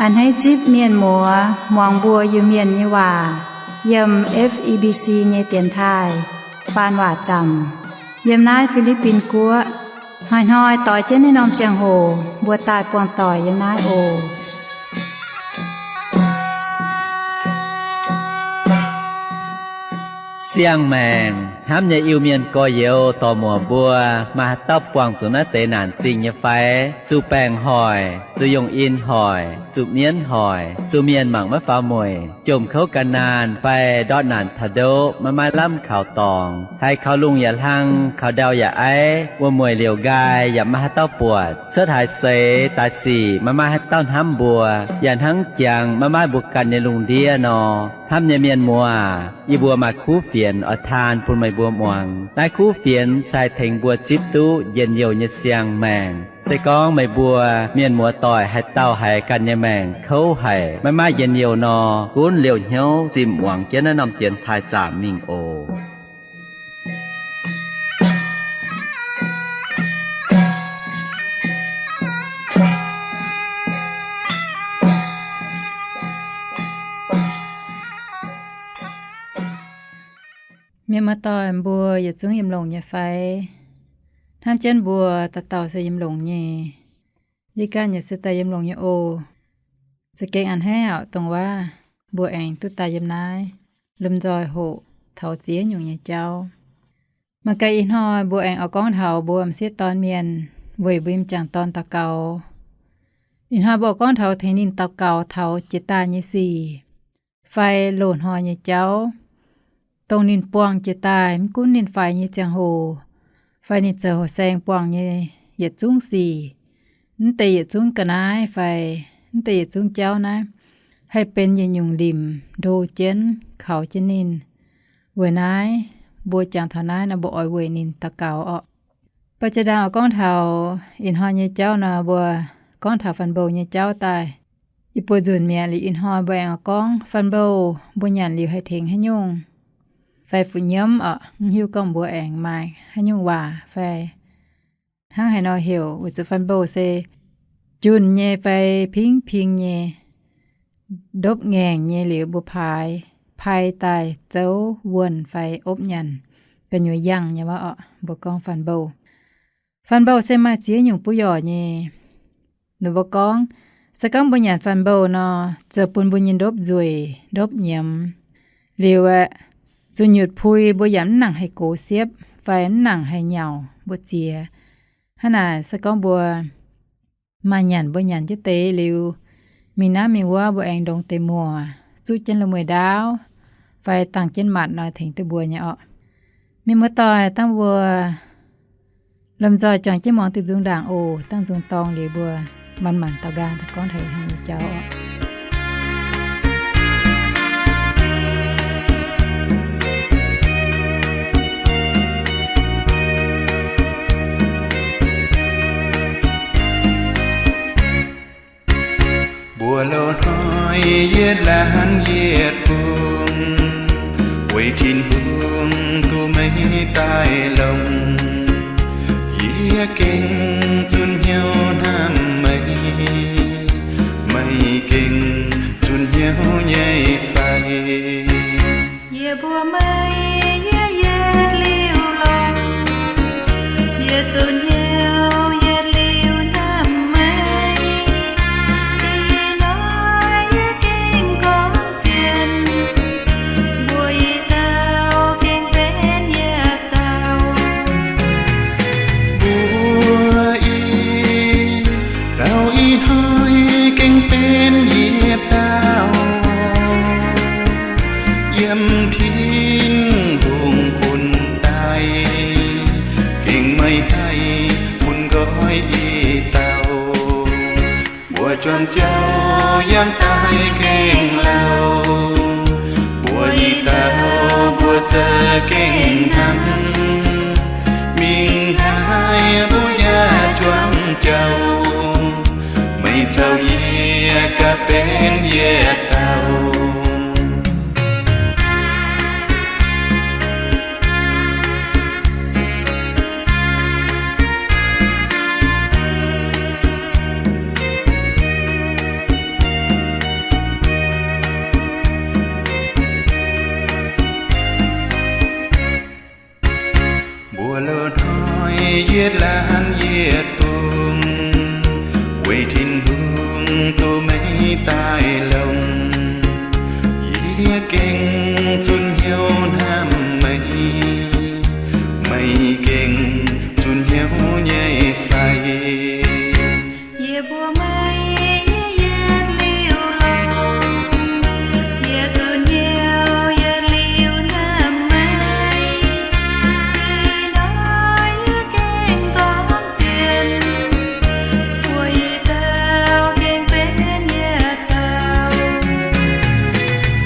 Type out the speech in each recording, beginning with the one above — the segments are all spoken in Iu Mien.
A'hneiv zipv mienh muoz muangx mbuo Iu-Mienh nyei waac yiem F E B C nyei dienx taaih faan waac zaamc yiem naaiv Fi^li^bin Guoqv. Hnoi-hnoi doix jienv naaiv norm ziangh hoc mbuo daaih buangh doic yiem naaiv oc. Siang-maengc hnamv nyei Iu-Mienh gorx-youz dorc-muoc mbuo, maaih haaix dauh buangh zuqc naaiv deix naanc zingh nyei fai? Zuqc baengc hoic, zuqc yongh in hoic, zuqc mienv hoic, zuqc mienh mangc maiv faaux mueic, jomc kouv gan naanh fai ndortv naanc taux ndoqv maiv maaih lamh kaux dorngx, haiz kaux lungh yaac hlang, kaux ndau yaac aiv, wuom-mueic liouc nqaai yaac maiv maaih haaix dauh buatc, cuotv haaix seix daaih sic maiv maaih haaix dauh hnamv mbuo, yaac hnangv jangx maiv maaih mbuo ganh nyei lungh ndiev nor. Hnamv nyei mienh muoz, yie mbuo maaih kuv fienx oix taan bun meih mbuo muangx. Naaiv kuv fienx se haih tengx mbuo zipv duqv njien-youh nyei siang-maengc. Se gorngv meih mbuo mienh muoz-doic haaix dauh haiz ganh nyei maengc kouv haic, maiv maaih njien-youh nor, gunv liouh hnyouv zinh muangx jienv naaiv norm dienx taaih zaamc mingh oc. Mienh muoz-doic mbuo yietc zungv yiem longx nyei fai? Hnamv jienv mbuo dauh dauh se yiem longx nyei. Yie ganh yaac se daaih yiem longx nyei oc. Za'gengh a'hneiv auv dongh waac mbuo aengx duqv daaih yiem naaiv lomh nzoih hoqc taux ziex nyungc nyei jauv. Mangc gaax ih hnoi mbuo aengx oix gorngv taux mbuo m'sieqv dorn mienh weic mbuo m'jangc dorn daux gaux. Ih hnoi mbuo oix gorngv taux tengx ninh daux gaux taux jiex daaih nyei sic fai loz-hnoi nyei jauv, dongh ninh buangh jiex daaih mv gunv ninh faix nyei ziangh hoc fai ninh zoux houh saeng buangh nyei yietc zungv sic, mv deix yietc zungv ga'naaiv fai mv deix yietc zungv jauv naaiv, haih benx yietc nyungc limc ndo jienv kaux jienv ninh. Weic naaiv mbuo jangx taux naaiv nor mbuo oix weic ninh daux gaux orqc. Baac jiex ndaangc oix gorngv taux ih hnoi nyei jauv nor mbuo gorngv taux faan-mboh nyei jauv daaih. Ih buo nzunc mi'aqv liuz ih hnoi mbuo aengx oix gorngv faan-mboh mbuo nyanc liuz haih tengx haaix nyungc fai fu nyiemv orqc. Mv hiuv gorngv mbuo aengx maaih haaix nyungc waac fai hnangv haaix nor heuc. Weic zuqc faan-mboh se junh nyei fai pingv ping nyei, ndopv ngaengc nyei liuz mbuo paaix pai daaih zouv wuonh fai opv nyanc gu'nyuoz yangh nyei waac orqc, mbuo gorngv faan-mboh. Faan-mboh se maaih ziex nyungc buov yorc nyei. Ninh mbuo gorngv, se gorngv mbuo nyanc faan-mboh nor, zoux bun mbuo nyei ndopv nzueic, ndopv nyiemz. Liuz aeqv, zuqc nyutc pui mbuo yaac mv nangc haih gox siepv fai mv nangc haih nyauc mbu'ziex. Hnangv naaic se gorngv mbuo maaih nyanc mbuo nyanc jienv deix liuz, mingh naaiv mingh wuov mbuo aengx ndongx deix muoc, zuqv jienv la'mueiz ndaauv fai dangh jienv matc nor tengx duqv mbuo nyei orqc. Mienh muoz-doic, dangh mbuo lomh nzoih juangc jienv muangx diuh nzung ndaangc oc. Dangh nzung dorngx liuz mbuo manc-manc daux nqaang daaih gorngv taux ih hnoi nyei jauv orqc. Mbuo loz-hnoi yietc laanh yietc bung, weic Tin-Hungh duqv meih daaih longc. Yie gengh zunh hnyouv hnamv meih, meih gengh zunh hnyouv nyei fai? Yie mbuox meih, yie yietc liuz longc, yie zunh hnyouv yietc liuz hnamv meih. Ih hnoi yie gengh gorngv zien, mbuo i dauh gengh benx yietc dauh. Mbuo i dauh ih hnoi gengh benx yietc dauh. Yiem Tin-Hungh bun daaih, gengh meih haih Yietc laanh yietc dungz, weic Tin-Hungh duqv meih daaih longc. Yie gengh zunh hnyouv hnamv meih, meih gengh zunh hnyouv nyei fai? Yie mbuox meih, yie yietc liuz longc, yie zunh hnyouv yietc liuz hnamv meih. Ih hnoi yie gengh gorngv zien, mbuox yietc dauh gengh benx yietc dauh.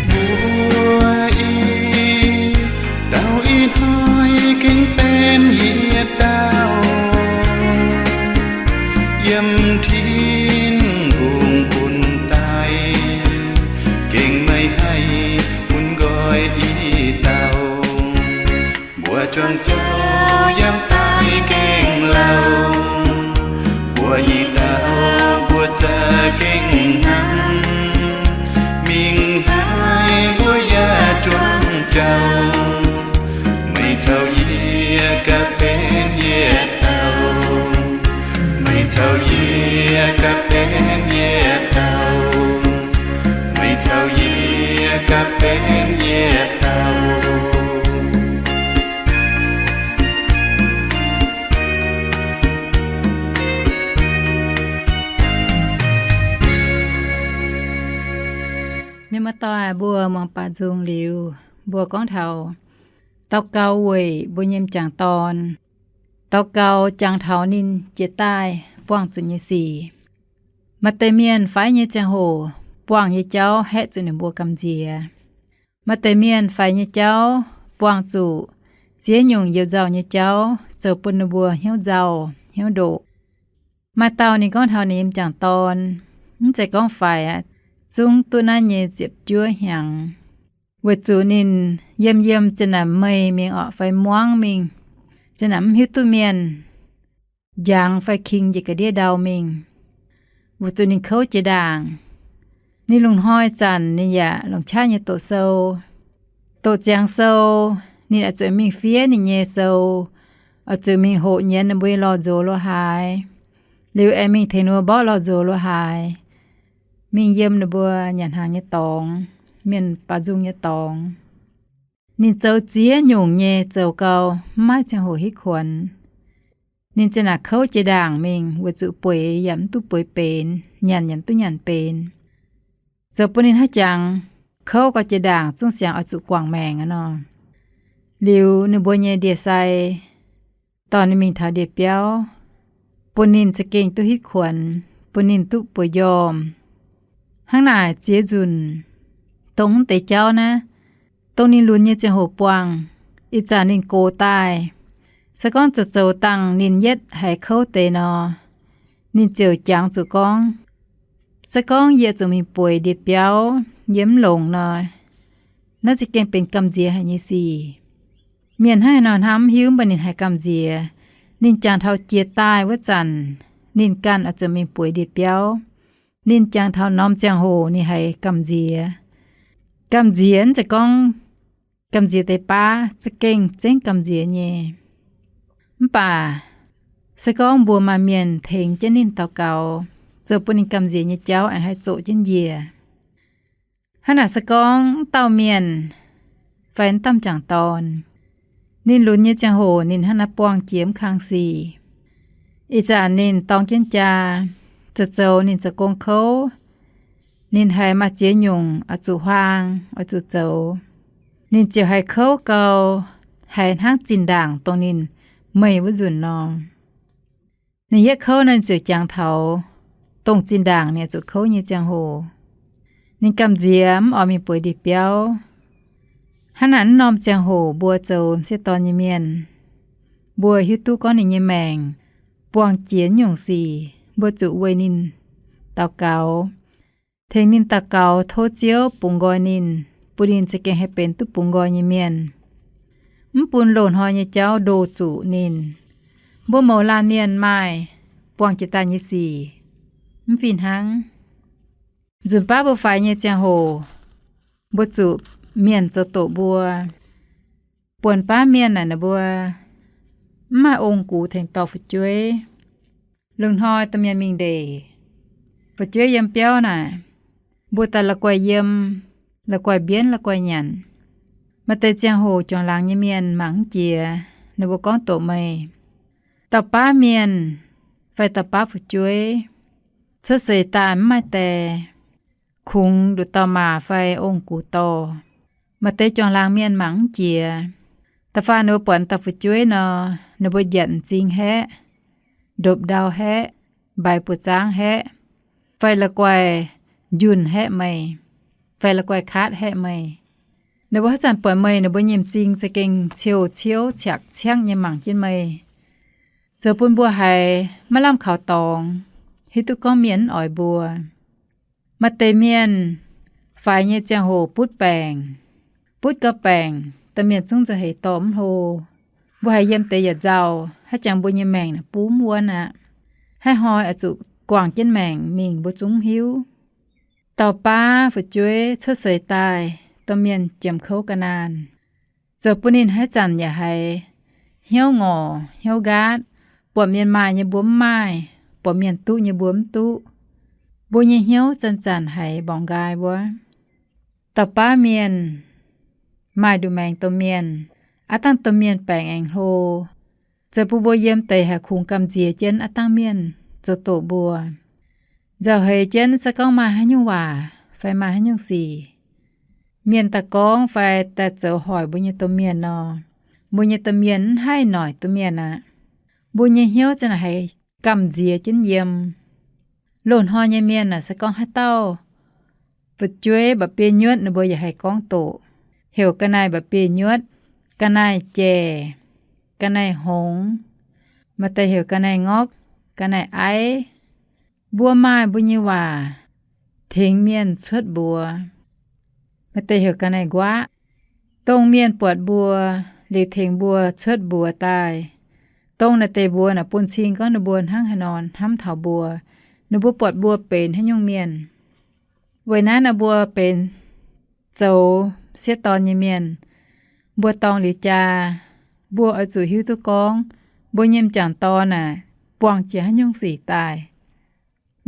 Mbuox ih dauh ih hnoi gengh benx yietc dauh. Yiem Tin-Hungh bun daaih, gengh meih haih bun nqoi ih dauh. Mbuo juangc jouh yiem daaih gengh lauh. Mbuo ih dauh mbuo za'gengh hnamv, mingh haaix mbuo yaac juangc jouh. Meih caux yie gapv benx yietc dauh. Meih caux yie gapv benx yietc dauh. Meih caux yie gapv benx yietc dauh. Mienh muoz-doic, mbuo muangx baac nzung liuz, mbuo gorngv taux daux gaux weic mbuo nyei m'jangc dorn. Daux gaux jangx taux ninh jiex daaih buangh zuqc nyei sic. Maaih deix mienh faix nyei ziangh hoc buangh nyei jauv haeqv zuqc ninh mbuo gamh nziex. Maaih deix mienh faix nyei jauv buangh zuqc ziex nyungc youc nzauh nyei jauv zoux bun ninh mbuo hnyouv nzauh hnyouv ndoqc. Maaih dauh ninh gorngv taux ninh m'jangc dorn, mv zeiz gorngv faix aqv, zungv duqv naaiv nyei ziepc juov hnyangx. Weic zuqc ninh yiem yiem zinh ndaangc meih mingh orqc fai muangv mingh, zinh ndaangc mv hiuv duqv mienh, njangx fai king njiec ga'ndiev ndau mingh. Weic zuqc ninh kouv jiex ndaangc. Ninh lungh hnoi zanc ninh yaac longc qaqv nyei doqc sou. Doqc ziangx sou, ninh oix zuqc mingh fiev ninh nyei sou, oix zuqc mingh hoqc nyienz ninh mbuo nyei lorh nzox lorh haaix, liuz aengx mingh tengx ninh mbuo mborqv lorh nzox lorh haaix, mingh yiem ninh mbuo nyanc hnaangx nyei dorngx, mienh baac nzung nyei dorngx. Ninh zoux ziex nyungc nyei zoux gau, mv maaih ziangh hoc hitv kuonx. Ninh zinh ndaangc kouv jiex ndaangc mingh weic zuqc bueix yaac mv duqv bueix benx, nyanc yaac mv duqv nyanc benx. Zoux bun ninh haiz jangx kouv gau jiex ndaangc zungv siangx oix zuqc guangc maengc aqv nor. Liuz ninh mbuo nyei ndie-sai dorh ninh mingh taux ndie-biauv, bun ninh za'gengh duqv hitv kuonx, bun ninh duqv bueix njormh. Hnangv naaic ziex nzunc, dongh mv deix jauv naaiv, dongh ninh lunx nyei ziangh hoc buangh, ih zanc ninh gox daaih, se gorngv zoux zoux dangh ninh yietv haiz kouv deix nor, ninh ziouc jangx zuqc gorngv, se gorngv yie zuqc mingh bueix ndie-biauv, yie mv longx nor, naaiv za'gengh benx gamh nziex haic nyei sic. Mienh hnangv haaix nor hnamv mv hiuv, mv baac ninh haiz gamh nziex. Ninh jangx taux jiex daaih wuov zanc, ninh ganh oix zuqc mingh bueix ndie-biauv. Ninh jangx taux norm ziangh hoc ninh haiz gamh nziex. Gamh nziex mv zeiz gorngv gamh nziex deix baav, za'gengh zengv gamh nziex nyei. Mv baac se gorngv mbuo maaih mienh tengx jienv ninh daux gaux, zoux bun ninh gamh nziex nyei jauv aengx haih zoqc jienv njiec. Hnangv naaic se gorngv mv dauh mienh fai mv dauh m'jangc dorn, ninh lunx nyei ziangh hoc ninh hnangv naaiv buangh jiex mv kang sic. Ih zanc ninh dorng jienv jaa, zoux zoux ninh zoux gong kouv, ninh haiz maaih ziex nyungc oix zuqc huaang, oix zuqc zoux. Ninh ziouc haiz kouv gau, haiz hnangv zinh ndaangc dongh ninh meih wuov nzunc nor. Ninh yietv kouv nor, ninh ziouc jangx taux dongh zinh ndaangc ninh oix zuqc kouv nyei ziangh hoc. Ninh gamh nziex mv oix mingh bueix ndie-biauv. Hnangv naaic, naaiv norm ziangh hoc mbuo zoux m'sieqv dorn nyei mienh, mbuo hiuv duqv gorngv ninh nyei maengc buangh jiex nyungc sic, mbuo zuqc weic ninh daux gaux, tengx ninh daux gaux tov Ziouv bungx nqoi ninh, bun ninh za'gengh haih benx duqv bungx nqoi nyei mienh, mv bun loz-hnoi nyei jauv ndo zuqc ninh. Mbuo mouz laanh mienh maaih buangh jiex daaih nyei sic mv fih hnangv. Nzunc baav mbuo faix nyei ziangh hoc, mbuo zuqc mienh zoux doqc mbuo. Buonc baav mienh naaic ninh mbuo mv maaih ong-gux tengx dorh fu'jueiv. Lungh hnoi domh mienh mingh ndeic, fu'jueiv yiem biauv naaic, mbuo daaih la'guaih yiem, la'guaih mbienv, la'guaih nyanc. Maaih deix ziangh hoc juangc laangz nyei mienh mangc mv jiex, ninh mbuo gorngv doqc meih. Dauh baav mienh fai dauh baav fu'jueiv cuotv seix daaih mv maaih die, kungx nduqc dauh maac fai ong-gux dorh. Maaih deix juangc laangz mienh mangc mv jiex. Da'faanh ninh mbuo buatc dauh fu'jueiv nor, ninh mbuo njietc m'zing haeqv, ndopv-ndau haeqv, mbaix buoz-zaangv haeqv, fai la'guaih njunh haeqv meih, fai la'guaih kaatv haeqv meih. Ninh mbuo haaix zanc buatc meih, ninh mbuo nyei m'zing za'gengh ciouv-ciouv ciakv-ciangv nyei mangc jienv meih, zoux bun mbuo haiz maiv lamh kaux dorngx, hiuv duqv gorngv mienh mv oix mbuo. Maaih deix mienh faix nyei ziangh hoc butv baengc, butv gau baengc, domh mienh zungv nzauh heix dorh mv hlo. Mbuo haiz yiem deix yietc nzauh, haaix jangx mbuo nyei maengc naaic bumv wuonv aqv. Haaix hnoi oix zuqc guangc jienv maengc mingh mbuo zungv mv hiuv. Dauh baav fu'jueiv cuotv seix daaih, domh mienh jiemx kouv ga'naanh, zoux bun ninh haaix zanc yaac haiz hnyouv ngorc hnyouv nqaatv, buatc mienh maaih nyei mbuo mv maaih, buatc mienh duqv nyei mbuo mv duqv. Mbuo nyei hnyouv zanc-zanc haiz mborngx nqaai wuov. Dauh baav mienh maaih nduqc maengx domh mienh, aav dangh domh mienh baengc aengx hlo, zoux bun mbuo yiem deix haiz kungx gamh nziex jienv aav dangh mienh zoux doqc mbuo. Nzauh heix jienv se gorngv maaih haaix nyungc waac fai maaih haaix nyungc sic, mienh daaih gorngv fai daaih zoux hoic mbuo nyei domh mienh nor, mbuo nyei domh mienh mv haih noic domh mienh aqv. Mbuo nyei hnyouv zanc haiz gamh nziex jienv yiem. Loz-hnoi nyei mienh aah, se gorngv haaix dauh fu'jueiv mba'biei nyuotv ninh mbuo yaac haih gorngv doqc, heuc ga'naaiv mba'biei nyuotv, ga'naaiv jaic, ga'naaiv hngongx, maaih deix heuc ga'naaiv ngorqv, ga'naaiv aiv. Mbuo maaih mbuo nyei waac tengx mienh cuotv mbuox. Maaih deix heuc ga'naaiv nquaqv. Dongh mienh buatc mbuo liuz tengx mbuo cuotv mbuox daaih, dongh naaiv deix mbuox naaic bun cing gorngv ninh mbuo hnangv haaix nor hnamv taux mbuo, ninh mbuo buatc mbuo benx haaix nyungc mienh. Weic naaiv nor mbuo benx zoux sieqv dorn nyei mienh, mbuo dorng liuz jaa, mbuo oix zuqc hiuv duqv gorngv mbuo nyei m'jangc dorn aah, buangh jiex haaix nyungc sic daaih.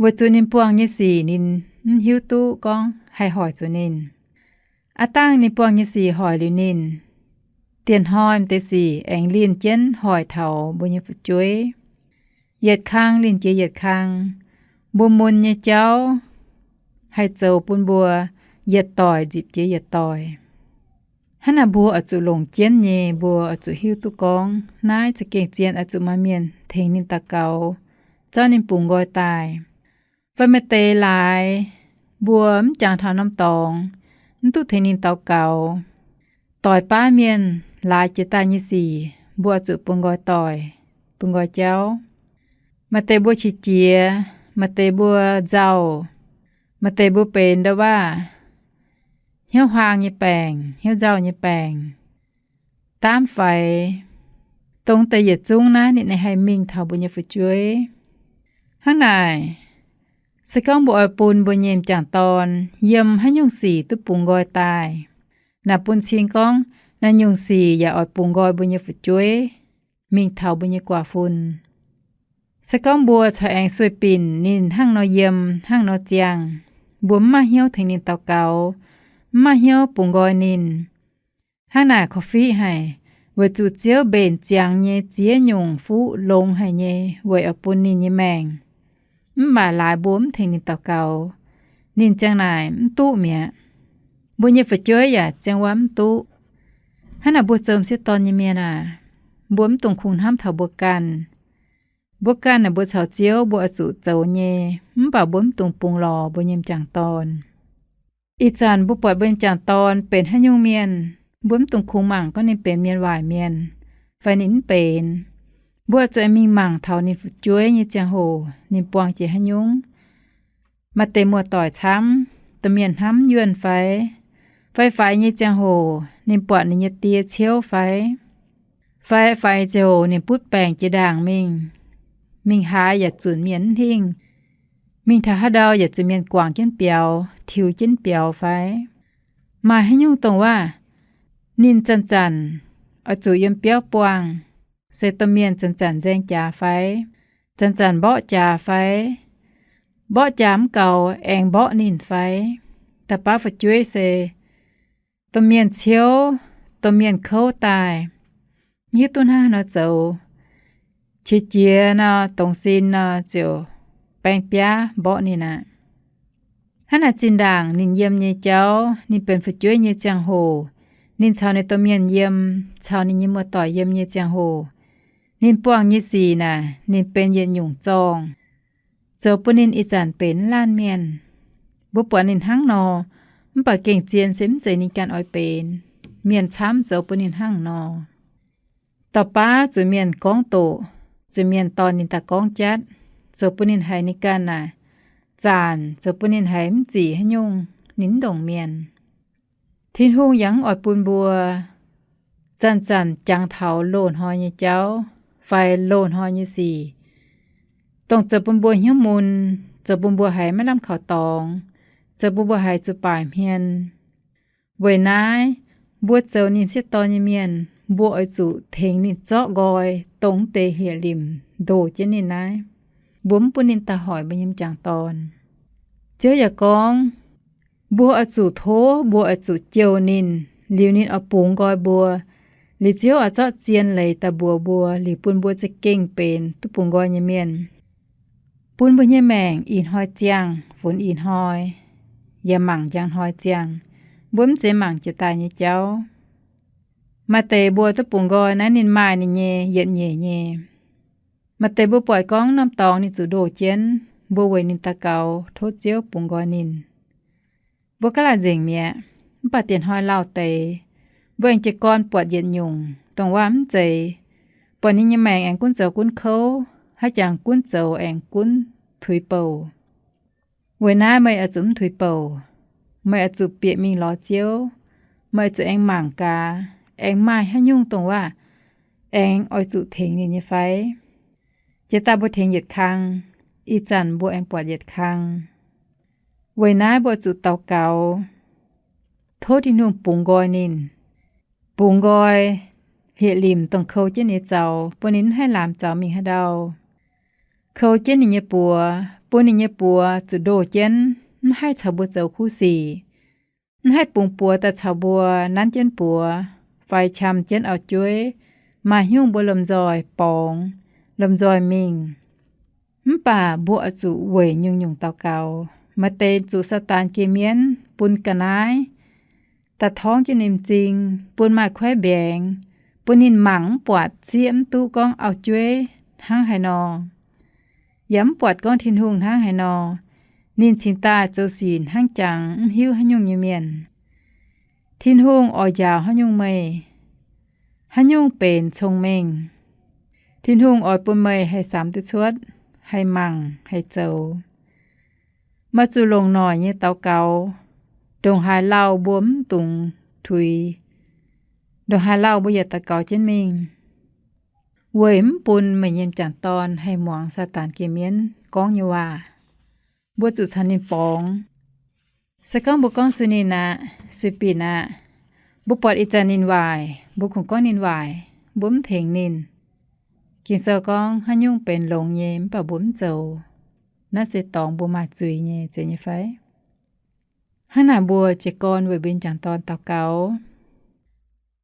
Weic zuqc ninh buangh nyei sic ninh mv hiuv duqv gorngv haih hoic zuqc ninh. Aav dangh ninh buangh nyei sic hoic liuz ninh, dieh hnoi m'deix sic aengx linh jienv hoic taux mbuo nyei fu'jueiv. Yietc kang linh jiex yietc kang, mbuo mun nyei jauv haih zoux bun mbuo yietc doic nzipc jiex yietc doic. Hnangv naaic mbuo oix zuqc longc jienv nyei, mbuo oix zuqc hiuv duqv gorngv naaiv za'gengh zien oix zuqc maaih mienh tengx ninh daux gaux, zorqv ninh bungx nqoi daaih. Fai maaih deix laaix mbuo mv jangx taux norm dorngx, mv duqv tengx ninh daux gaux. Doix baav mienh laaix jiex daaih nyei sic mbuo oix zuqc bungx nqoi doic, bungx nqoi jauv. Maaih deix mbuo qiex jiez, maaih deix mbuo nzauh, maaih deix mbuo benx nda'waav hnyouv huaang nyei baengc, hnyouv nzauh nyei baengc, daamv faix. Dongh deix yietc zungv naaiv ninh haih mingh taux mbuo nyei fu'jueiv. Hnangv naaic, se gorngv mbuo oix bun mbuo nyei m'jangc dorn yiem haaix nyungc sic duqv bungx nqoi daaih, naaic bun cing gorngv naaiv nyungc sic yaac oix bungx nqoi mbuo nyei fu'jueiv mingh taux mbuo nyei guaax fun. Se gorngv mbuo corc aengx sueih binc ninh hnangv nor yiem, hnangv nor ziangh, mbuo mv maaih hnyouv tengx ninh daux gaux, mv maaih hnyouv bungx nqoi ninh, hnangv naaic korv-fiqv haic, weic zuqc Ziouv mbenc ziangx nyei ziex nyungc fuqv longx haic nyei weic oix bun ninh nyei maengc. Mv baac laaix mbuo mv tengx ninh daux gaux, ninh ziang naaic mv duqv mi'aqv. Mbuo nyei fu'jueiv yaac ziang wuov mv duqv. Hnangv naaic mbuo zoux m'sieqv dorn nyei mienh aah, mbuo mv dungx kungx hnamv taux mbuo ganh. Mbuo ganh naaic mbuo caux Ziouv mbuo oix zuqc zoux nyei, mv baac mbuo mv dungx bungx lorz mbuo nyei m'jangc dorn. Ih zanc mbuo buatc mbuo nyei m'jangc dorn benx haaix nyungc mienh, mbuo mv dungx kungx mangc gorngv ninh benx mienh waaic mienh fai ninh mv benx. Mbuo oix zuqc mingh mangc taux ninh fu'jueiv nyei ziangh hoc ninh buangh jiex haaix nyungc. Maaih deix muoz-doic camv, domh mienh hnamv yuonh fai, fai faix nyei ziangh hoc ninh buatc ninh nyei die ciouv fai, fai faix ziouc ninh butv baengc jiex ndaangc mingh, mingh haaix yaac zunc mienh mv hingh, mingh taux haaix ndau yaac zunc mienh guangc jienv biaux, tiux jienv biaux fai. Maaih haaix nyungc dongh waac ninh zanc-zanc oix zuqc yiem biauv buangh, Se domh mienh zanc-zanc nzaeng jaax fai? Zanc-zanc mborqv jaax fai? Mborqv jaax mv gaux, aengx mborqv ninh fai? Da'baav fu'jueiv se domh mienh ciouv, domh mienh kouv daaih, hiuv duqv hnangv haaix nor zoux, qiex jiez nor, dongz sin nor, ziouc baeng biaav mborqv ninh aqv. Hnangv naaic zinh ndaangc ninh yiem nyei jauv, ninh benx fu'jueiv nyei ziangh hoc, ninh caux ninh domh mienh yiem, caux ninh nyei muoz-doic yiem nyei ziangh hoc, ninh buangh nyei sic naaic, ninh benx yietc nyungc zorngh, zoux bun ninh ih zanc benx laanh mienh. Mbuo buatc ninh hnangv nor, mv baac gengh zien se mv zeiz ninh ganh oix benx. Mienh camv zoux bun ninh hnangv nor. Dauh baav zuqc mienh gorngv doqc, zuqc mienh dorh ninh daaih gorngv jatv, zoux bun ninh haiz ninh ganh naaic zaanc, zoux bun ninh haiz mv zic haaix nyungc, ninh mv ndongc mienh. Tin-Hungh yaac mv oix bun mbuo zanc-zanc jangx taux loz-hnoi nyei jauv fai loz-hnoi nyei sic, dongh zoux bun mbuo hnyouv mun, zoux bun mbuo haiz maiv lamh kaux dorngx, zoux bun mbuo haiz zuqc baaic hmien. Weic naaiv, mbuo zoux ninh sieqv dorn nyei mienh, mbuo oix zuqc tengx ninh zorqv nqoi dongh deix hlieqv-limc ndoh jienv ninh naaiv. Mbuo mv bun ninh daaih hoic mbuo nyei m'jangc dorn. Ziouv yaac gorngv, mbuo oix zuqc tov, mbuo oix zuqc jouh ninh, liuz ninh oix bungx nqoi mbuo. Liuz Ziouv oix zorqv zien leiz daaih mbuox mbuo, liuz bun mbuo za'gengh benx duqv bungx nqoi nyei mienh, bun mbuo nyei maengc ih hnoi ziangh funx ih hnoi, yaac mangc njang hnoi ziangh. Mbuo mv zeiz mangc jiex daaih nyei jauv. Maaih deix mbuo duqv bungx nqoi naaiv, ninh maaih ninh nyei yietc nyeic nyei. Maaih deix mbuo buatc gorngv norm dorngx ninh zuqc ndoh jienv, mbuo weic ninh daux gaux tov Ziouv bungx nqoi ninh. Mbuo gaav laanh nzengc mi'aqv, mv baac dieh hnoi lauh deix, mbuo aengx jiez gorn buatc yietc nyungc, dongh waac mv zeiz buatc ninh nyei maengc aengx gunv zoux gunv kouv, haaix jangx gunv zoux aengx gunv tuix bouc. Weic naaiv meih oix zuqc mv tuix bouc. Meih oix zuqc bieqc mingh lorz Ziouv. Meih oix zuqc aengx mangc gaax, aengx maaih haaix nyungc dongh waac aengx oix zuqc tengx ninh nyei fai? Jiex daaih mbuo tengx yietc kang, ih zanc mbuo aengx buatc yietc kang. Weic naaiv mbuo zuqc daux gaux, tov Tin-Hungh bungx nqoi ninh, bungx nqoi hlieqv-limc dongh kou jienv ninh zaux, bun ninh mv haih laamx zaux mingh haaix ndau. Kou jienv ninh nyei buoz, bun ninh nyei buoz zuqc ndoh jienv, mv haih caux mbuo zoux kuv sic, mv haih bungx buoz daaih caux mbuo nanv jienv buoz, fai qam jienv auv-jueiv, maaih hnyouv mbuo lomh nzoih borngz, lomh nzoih mingh. Mv baac mbuo oix zuqc weic nyungc-nyungc daux gaux. Maaih deix zuqc Saadaan geh mienv bun ga'naaiv daaih torngv jienv ninh m'zing, bun maaih kuaaiv mbaengx, bun ninh mangc mv buatc, zieqv mv duqv gorngv auv-jueiv hnangv haaix nor, yaac mv buatc gorngv Tin-Hungh hnangv haaix nor. Ninh cingx daaih zoux sic hnangv jangx mv hiuv haaix nyungc nyei mienh. Tin-Hungh oix njaaux haaix nyungc meih, haaix nyungc benx cong-mengh. Tin-Hungh oix bun meih haih samx duqv cuotv, haih mangc, haih zoux. Maaih zuqc longc noic nyei daux gaux, ndongc haaix lauh mbuo mv dungx tuix, ndongc haaix lauh mbuo yaac daux gaux jienv mingh, weic mv bun meih nyei m'jangc dorn haih muangx Saadaan geh mienv gorngv nyei waac. Mbuo zuqc caux ninh borngz. Se gorngv mbuo gorngv suiv ninh aqv, suiv binc aqv, mbuo buatc ih zanc ninh waaic, mbuo kungx gorngv ninh waaic, mbuo mv tengx ninh. Ging-Sou gorngv haaix nyungc benx longx nyei mv baac mbuo mv zoux, naaiv se dorngx mbuo maaih zuiz nyei, zeiz nyei fai? Hnangv naaic mbuo jiez gorn weic mbuo nyei m'jangc dorn daux gaux.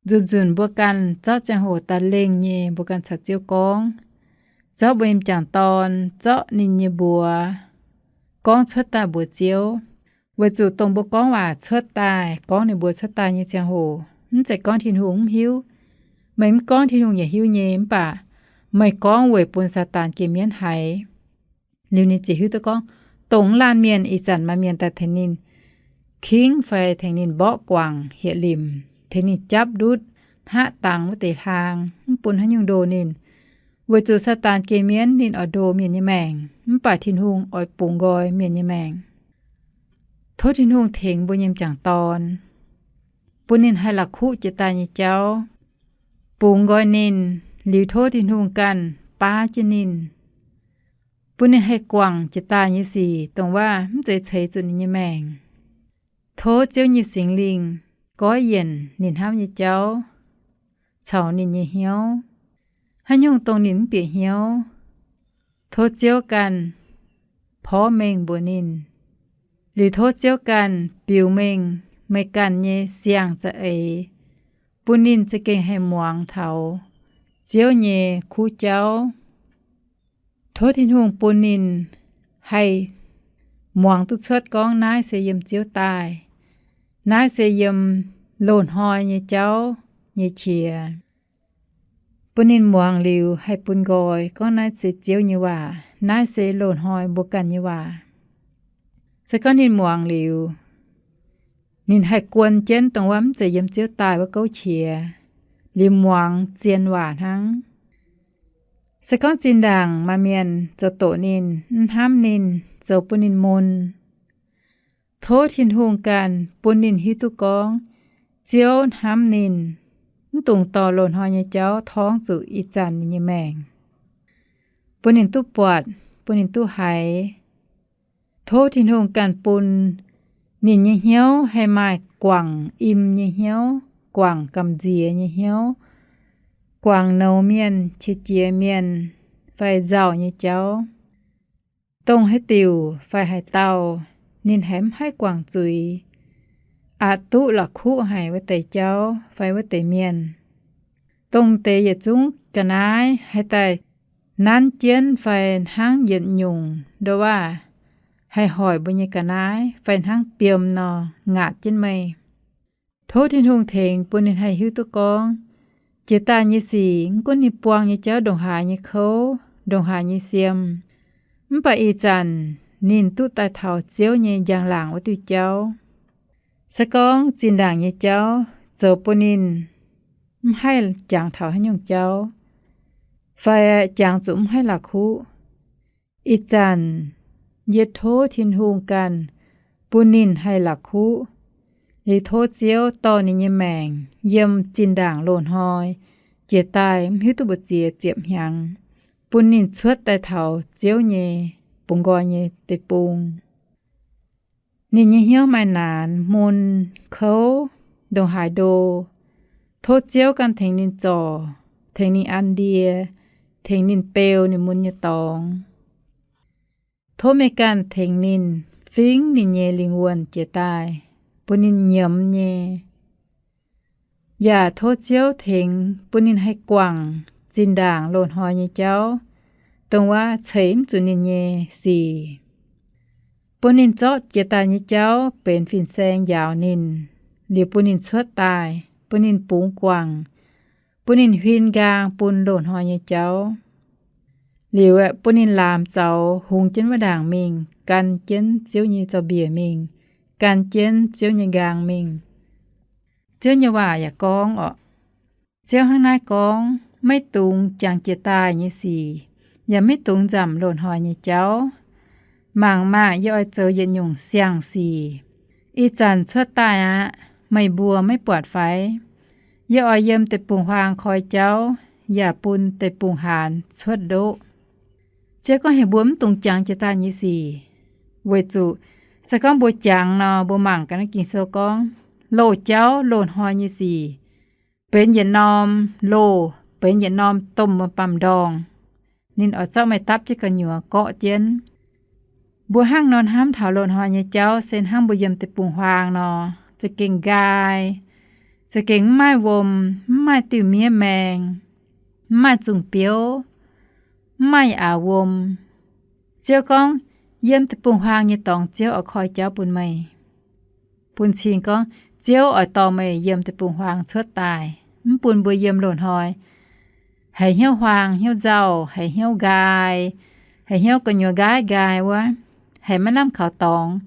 Nzunc-nzunc mbuo ganh zorqv ziangh hoc daaih lengh nyei, mbuo ganh caux Ziouv gorngv, zorqv mbuo nyei m'jangc dorn, zorqv ninh nyei mbuox gorngv cuotv daaih mbuox Ziouv. Weic zuqc dongh mbuo gorngv waac cuotv daaih, gorngv ninh mbuox cuotv daaih nyei ziangh hoc, mv zeiz gorngv Tin-Hungh mv hiuv. Meih mv gorngv Tin-Hungh yaac hiuv nyei, mv baac meih gorngv weic bun Saadaan geh mienv haiz. Liuz ninh ziouc hiuv duqv gorngv, dongh laanh mienh ih zanc maaih mienh daaih tengx ninh kingv fai tengx ninh mborqv guangc hlieqv-limc, tengx ninh japv ndutv, hnaqv dangx wuov deix hlaang, mv bun haaix nyungc ndoh ninh. Weic zuqc Saadaan geh mienv ninh oix ndoh mienh nyei maengc, mv baac Tin-Hungh oix bungx nqoi mienh nyei maengc. Tov Tin-Hungh tengx mbuo nyei m'jangc dorn, bun ninh haih la'kuqv jiex daaih nyei jauv, bungx nqoi ninh, liuz tov Tin-Hungh ganh baav jienv ninh, bun ninh haih guangc jiex daaih nyei sic, dongh waac mv zeiz ceix zuqc ninh nyei maengc. Tov Ziouv nyei Singx Lingh goiv yienc ninh hnamv nyei jauv caux ninh nyei hnyouv. haaix nyungc dongh ninh mv bieqc hnyouv, tov Ziouv ganh porv mengh mbuox ninh, liuz tov Ziouv ganh biux mengh meih ganh nyei siang-za'eix, bun ninh za'gengh haih muangx taux Ziouv nyei kuv jauv. Tov Tin-Hungh bun ninh haih muangx duqv cuotv gorngv naaiv se yiem Ziouv daaih, naaiv se yiem loz-hnoi nyei jauv nyei qiex. Bun ninh muangx liuz haih bun nqoi gorngv naaiv se Ziouv nyei waac, naaiv se loz-hnoi mbuo ganh nyei waac. Se gorngv ninh muangx liuz, ninh haih guon jienv dongh wuov mv zeiz yiem Ziouv daaih wuov gouv qiex, liuz muangx zien waac hnangv. Se gorngv zinh ndaangc maaih mienh zoux doqc ninh, mv hnamv ninh, zoux bun ninh mun, tov Tin-Hungh ganh bun ninh hiuv duqv gorngv Ziouv hnamv ninh, mv dungx dorh loz-hnoi nyei jauv torngv zuqc ih zanc ninh nyei maengc, bun ninh duqv buatc, bun ninh duqv haiz. Tov Tin-Hungh ganh bun ninh nyei hnyouv haih maaih guangc im nyei hnyouv, guangc gamh nziex nyei hnyouv, guangc nouz mienh, qiex jiez mienh fai nzauh nyei jauv. Dongh haaix diuc fai haaix dauh ninh haiz mv haih guangc zuiz, aqc duqv la'kuqv haic wuov deix jauv fai wuov deix mienh. Dongh deix yietc zungv ga'naaiv haih daaih nanv jienv fai hnangv yietc nyungc ndo waac haih hoic mbuo nyei ga'naaiv fai hnangv biom nor ngaatc jienv meih. Tov Tin-Hungh tengx bun ninh haih hiuv duqv gorngv, jiex daaih nyei sic mv gunv ninh buang nyei jauv ndongc haaix nyei kouv, ndongc haaix nyei siem, mv baac ih zanc ninh duqv daaih taux Ziouv nyei njang-laangc wuov diuh jauv. Se gorngv zinh ndaangc nyei jauv zoux bun ninh mv haih jangx taux haaix nyungc jauv, fai jangx zuqc mv haih la'kuqv, ih zanc yie tov Tin-Hungh ganh bun ninh haih la'kuqv, liuz tov Ziouv dorh ninh nyei maengc yiem zinh ndaangc loz-hnoi jiex daaih mv hiuv duqv mbu'ziex ziepc hnyangx, bun ninh cuotv daaih taux Ziouv nyei bungx nqoi nyei deic-bung. Ninh nyei hnyouv maaih naanc, mun, kouv, ndongc haaix ndo, tov Ziouv ganh tengx ninh zorc, tengx ninh an ndie, tengx ninh beu ninh mun nyei dorngx. Tov meih ganh tengx ninh fingv ninh nyei lingh wuonh jiex daaih, bun ninh nyiemz nyei. Yaac tov Ziouv tengx bun ninh haih guangc zinh ndaangc loz-hnoi nyei jauv, dongh wuov ceix mv zuqc ninh nyei sic, bun ninh zorqv jiex daaih nyei jauv benx fin-saeng njaaux ninh, liuz bun ninh cuotv daaih, bun ninh bungx guangc, bun ninh huin nqaang bun loz-hnoi nyei jauv. Liuz aeqv, bun ninh laamx zaux hungx jienv wuov ndaangc mingh, gan jienv Ziouv nyei zaux-mbiec mingh, gan jienv Ziouv nyei nqaang mingh. Ziouv nyei waac yaac gorngv orqc, Ziouv hnangv naaiv gorngv, maiv dungx jangx jiex daaih nyei sic, yaac maiv dungx nzamc loz-hnoi nyei jauv. Mangc maah! Yie oix zoux yietc nyungc siang-sic, ih zanc cuotv daaih aqv. Meih mbuo maiv buatc fai? Yie oix yiem deic-bung-huaang koi jauv, yaac bun deic-bung-haanz cuotv ndoqv. Ziouv gorngv heuc mbuo mv dungx jangx jiex daaih nyei sic, weic zuqc se gorngv mbuo jangx nor, mbuo mangc gaax naaiv Ging-Sou gorngv, loz-jauv loz-hnoi nyei sic benx yietc norm loz, benx yietc norm domh baamh ndorngh. Ninh oix zorqv meih dapv jienv gu'nyuoz gorqv jienv. Mbuo hnangv nor hnamv taux loz-hnoi nyei jauv se hnangv mbuo yiem deic-bung-huaang nor, za'gengh nqaai, za'gengh mv maaih wuom, mv maaih diuh miev maeng, mv maaih zungh biouv, mv maaih aax wuom. Ziouv gorngv, yiem deic-bung-huaang nyei dorngx Ziouv oix koi jauv bun meih. Bun cing gorngv, Ziouv oix dorh meih yiem deic-bung-huaang cuotv daaih, mv bun mbuo yiem loz-hnoi haiz hnyouv huaang hnyouv nzauh, haiz hnyouv nqaai, haiz hnyouv gu'nyuoz nqaai nqaai wuov, haiz maiv lamh kaux dorngx,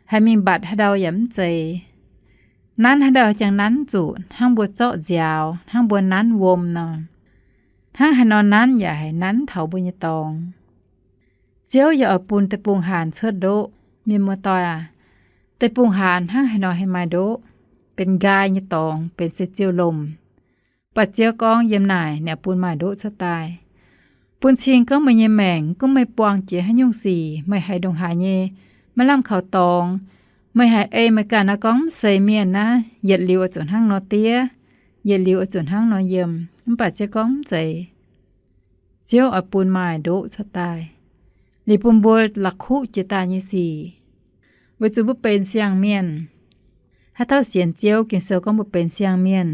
haiz mingh mbatc haaix ndau yaac mv zeiz. Nanv haaix ndau jangx nanv zuqc hnangv mbuo zorqv nziaaux, hnangv mbuo nanv wuom nor. Hnangv haaix nor nanv yaac haiz nanv taux mbuo nyei dorngx. Ziouv yaac oix bun deic-bung-haanz cuotv ndoqv. Mienh muoz-doic aac, deic-bung-haanz hnangv haaix nor haih maaih ndoqv? Benx nqaai nyei dorngx, benx se ziouh lomc. Mv baac Ziouv gorngv yiem naaic ninh bun maaih ndoqv cuotv daaih. Bun cing gorngv meih nyei maengc, gunv meih buang jiex haaix nyungc sic, meih haiz ndongc haaix nyei maiv lamh kaux dorngx, meih haiz ei meih ganh naaiv gorngv mv seix mienh naaiv, yietc liuz oix zuqc hnangv nor diev, yietc liuz oix zuqc hnangv nor yiem. Mv baac Ziouv gorngv mv zeiz. Ziouv oix bun maaih ndoqv cuotv daaih, liuz bun mbuo la'kuqv jiex daaih nyei sic. Weic zuqc mbuo benx siang-mienh, haaix dauh sienx Ziouv, Ging-Sou gorngv mbuo benx siang-mienh,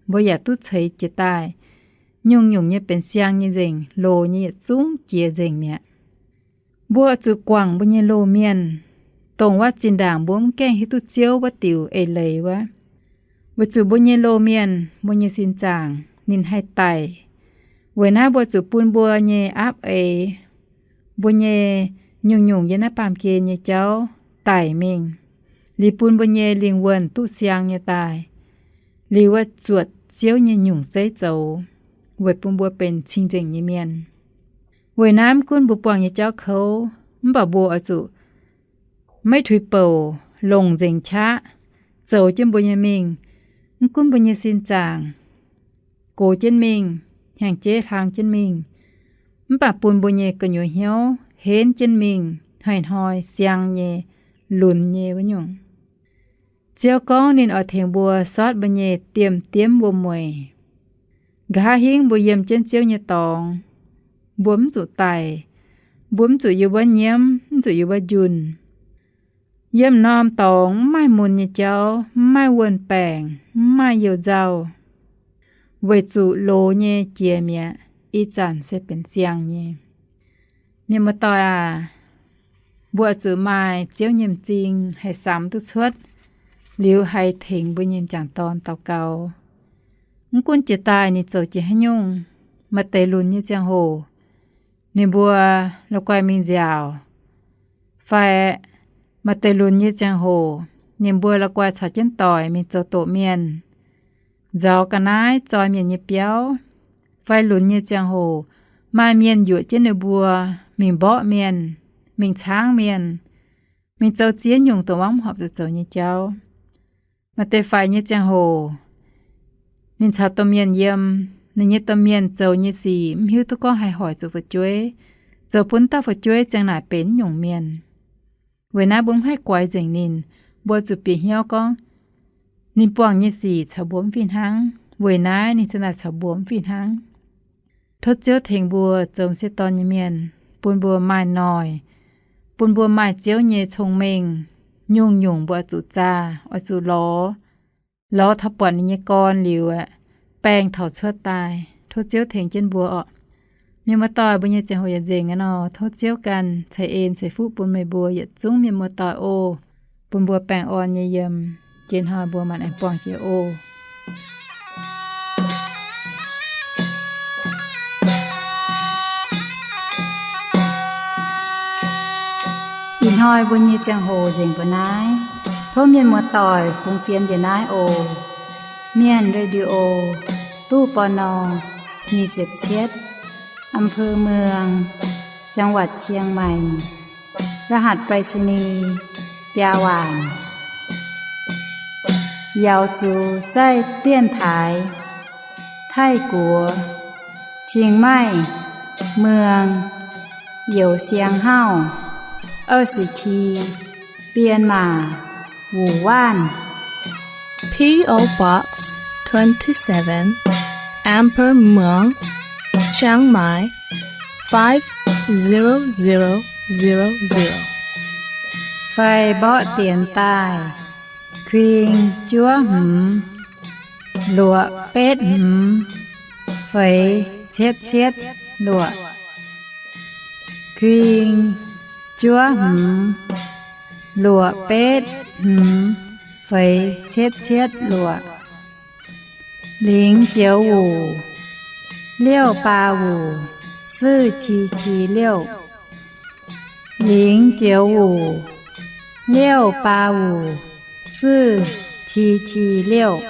mbuo yaac duqv ceix jiex daaih nyungc-nyungc nyei benx siang nyei nzengc, loz nyei yietc zungv jiex nzengc mi'aqv. Mbuo oix zuqc guangc mbuo nyei loz-mienh, dongh wuov zinh ndaangc mbuo mv gaengh hiuv duqv Ziouv wuov diuc eix leiz wuov. Weic zuqc mbuo nyei loz-mienh, mbuo nyei sin zaangc ninh haih daic. Weic naaiv mbuo zuqc bun mbuo nyei aapv eix, mbuo nyei nyungc-nyungc yiem naaiv baamh gen nyei jauv daic mingh, liuz bun mbuo nyei lingh wuonh duqv siang nyei daaih, liuz wuov zuotc Ziouv nyei nyungc zeiv zoux, weic bun mbuo benx cing-nzengc nyei mienh. Weic naaiv mv gunv mbuo buangh nyei jauv kouv, mv baac mbuo oix zuqc maiv tuix bouc, longc nzengc qaqv zoux jienv mbuo nyei mingh. Mv gunv mbuo nyei sin zaangc gox jienv mingh, hnyangx-jeiv hlang jienv mingh, mv baac bun mbuo nyei gu'nyuoz hnyouv henv jienv mingh hnoi-hnoi siang nyei, lunx nyei wuov nyungc. Ziouv gorngv ninh oix tengx mbuo sortv mbuo nyei diemv-diemv wuom-mueic. Nqa'haav hingv mbuo yiem jienv Ziouv nyei dorngx, mbuo mv zuqc daic, mbuo mv zuqc yiem wuov nyiemv, mv zuqc yiem wuov njunh. Yiem norm dorngx mv maaih mun nyei jauv, mv maaih wuon-baengc, mv maaih you-nzauh, weic zuqc loz nyei jiex mi'aqv, ih zanc se benx siang nyei. Mienh muoz-doic aac, mbuo oix zuqc maaih Ziouv nyei m'zing haih samx duqv cuotv, liuz haih tengx mbuo nyei m'jangc dorn daux gaux. Mv gunv jiex daaih ninh zoux jiex haaix nyungc, maaih deix lunx nyei ziangh hoc ninh mbuo la'guaih mingh nziaauc, fai maaih deix lunx nyei ziangh hoc ninh mbuo la'guaih caux jienv doic mingh zoux doqc mienh, nzauz ga'naaiv zoi mienh nyei biauv, fai lunx nyei ziangh hoc maaih mienh yuoqc jienv ninh mbuo mingh mborqv mienh, mingh caangv mienh, mingh zoux ziex nyungc dongh mv horpc zuqc zoux nyei jauv. Maaih deix faix nyei ziangh hoc ninh caux domh mienh yiem, ninh nyei domh mienh zoux nyei sic mv hiuv duqv gorngv haih hoic zuqc fu'jueiv, zoux bun dauh fu'jueiv ziang naaic benx nyungc mienh. Weic naaiv mbuo mv haih guaix nzengc ninh. Mbuo zuqc bieqc hnyouv gorngv ninh buangh nyei sic caux mbuo mv fih hnangv. Weic naaiv ninh ziang naaic caux mbuo mv fih hnangv. Tov Ziouv tengx mbuo zoux m'sieqv dorn nyei mienh, bun mbuo maaih noic, bun mbuo maaih Ziouv nyei cong-mengh. Nyungc-nyungc mbuo oix zuqc zaah, oix zuqc lorz, lorz taux buatc ninh nyei gorn liuz aeqv, baengh taux cuotv daaih. Tov Ziouv tengx jienv mbuo orqc. Mienh muoz-doic, mbuo nyei ziangh hoc yaac nzengc aqv nor, tov Ziouv ganh ceix en ceix fuqv bun meih mbuo yietc zungv mienh muoz-doic oc. Bun mbuo baengh orn nyei yiem. Jiex hnoi mbuo maanc aengx buangh jiex oc. Ih hnoi mbuo nyei ziangh hoc nzengc mbuo naaiv. Tov mienh muoz-doic fungx fienx njiec naaiv oc. Mienh Radio, ตู้ ปณ. nyic ziepc cietv, อำเภอเมือง จังหวัดเชียงใหม่ รหัสไปรษณีย์ biaa waanc. 瑶族在电台 Taiv-Guoqv เชียงใหม่ เมือง Youh Siang Hauv 二十七 Bienh Maac Wuc Waanv. P O Box twenty-seven, Amber Muang, Chiang Mai, five zero zero zero zero. Fai mborqv dienx daaih, kuing juov hmz, luoqc betv hmz, feix cietv cietv luoqc. Kuing juov hmz, luoqc betv hmz, feix cietv cietv luoqc. 零九五 六八五 四七七六. 零九五 六八五 四七七六.